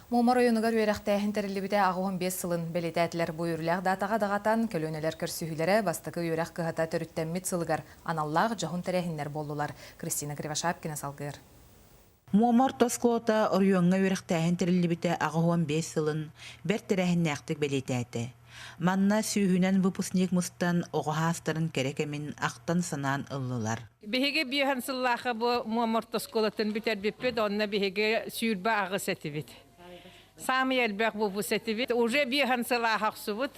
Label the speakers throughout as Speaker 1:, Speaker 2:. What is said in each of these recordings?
Speaker 1: Муома оройуонугар үөрэхтээһин тэриллибитэ 85 сылын бэлиэтээтилэр. Бу үөрүүлээх даатаҕа даҕатан, көлүөнэлэр көрсүһүүлэрэ бастакы үөрэх кыһата төрүттэммит сылыгар аналлаах дьоһун тэрээһиннэр буоллулар. Кристина Кривошапкина салгыыр.
Speaker 2: Муома орто оскуолата оройуоҥҥа үөрэхтээһин тэриллибитэ 85 сылын бэрт тэрээһиннээхтик бэлиэтээтэ. Манна сүүһүнэн выпускник мустан оҕо саастарын кэрэ кэмин ахтан-санаан ыллылар.
Speaker 3: Биһиги биэһэн сыллаахха бу Муома орто оскуолатын бүтэрбиппит, онно биһиги 28 этибит. Саамай элбэх выпуск этибит. Уже биэһэн сыл ааһа охсубут.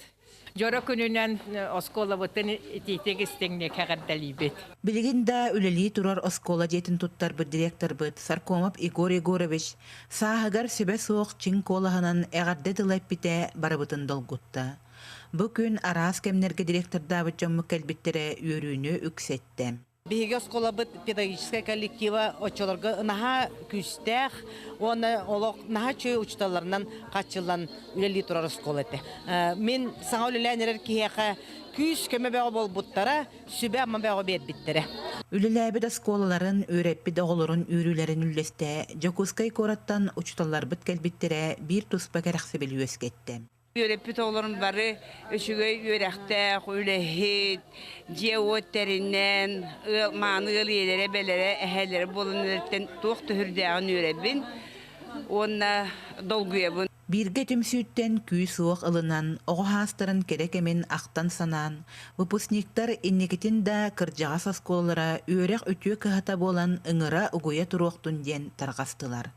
Speaker 3: Дьоро күнүнэн оскуолабытын итиитик истиҥник эҕэрдэлиибит.
Speaker 2: Билигин да үлэлии турар оскуола дьиэтин туттарбыт директорбыт Саркомов Егор Егорович сааһыгар сүбэ суох чиҥ куолаһынан эҕэрдэ тыла эппитэ барыбытын долгутта. Бу күн араас кэмнэргэ директордаабыт дьоммут кэлбиттэрэ үөрүүнү үксэттэ.
Speaker 4: Биһиги оскуолабыт педагогическай коллектива оччолорго наһаа күүстээх уонна олох наһаа үчүгэй учууталларынан хааччыллан үлэлии турар оскуола этэ. Мин саҥа үлэлээн эрэр киһиэхэ күүс-көмө бөҕө буолбуттара, сүбэ-ама бөҕө биэрбиттэрэ.
Speaker 2: Үлэлээбит оскуолаларын, үөрэппит оҕолорун үөрүүлэрин үллэстэ Дьокуускай куораттан учууталларбыт кэлбиттэрэ биир туспа кэрэхсэбили үөскэттэ.
Speaker 5: Үөрэппит оҕолорум бары үчүгэй үөрэхтээх, үлэһит, дьиэ-уот тэринэн, ыал, мааны ыал ийэлэрэ, эбэлэрэ, эһээлэрэ буолан эрэриттэн туох да сүрдээҕин үөрэбин уонна долгуйабын.
Speaker 2: Бииргэ түмсүүттэн күүс-уох ылынан, оҕо саастарын кэрэ кэмин ахтан-санаан, выпускниктар инникитин да кырдьаҕас оскуолалара үөрэх үтүө кыһата буолан ыҥыра-угуйа туруохтун диэн тарҕастылар.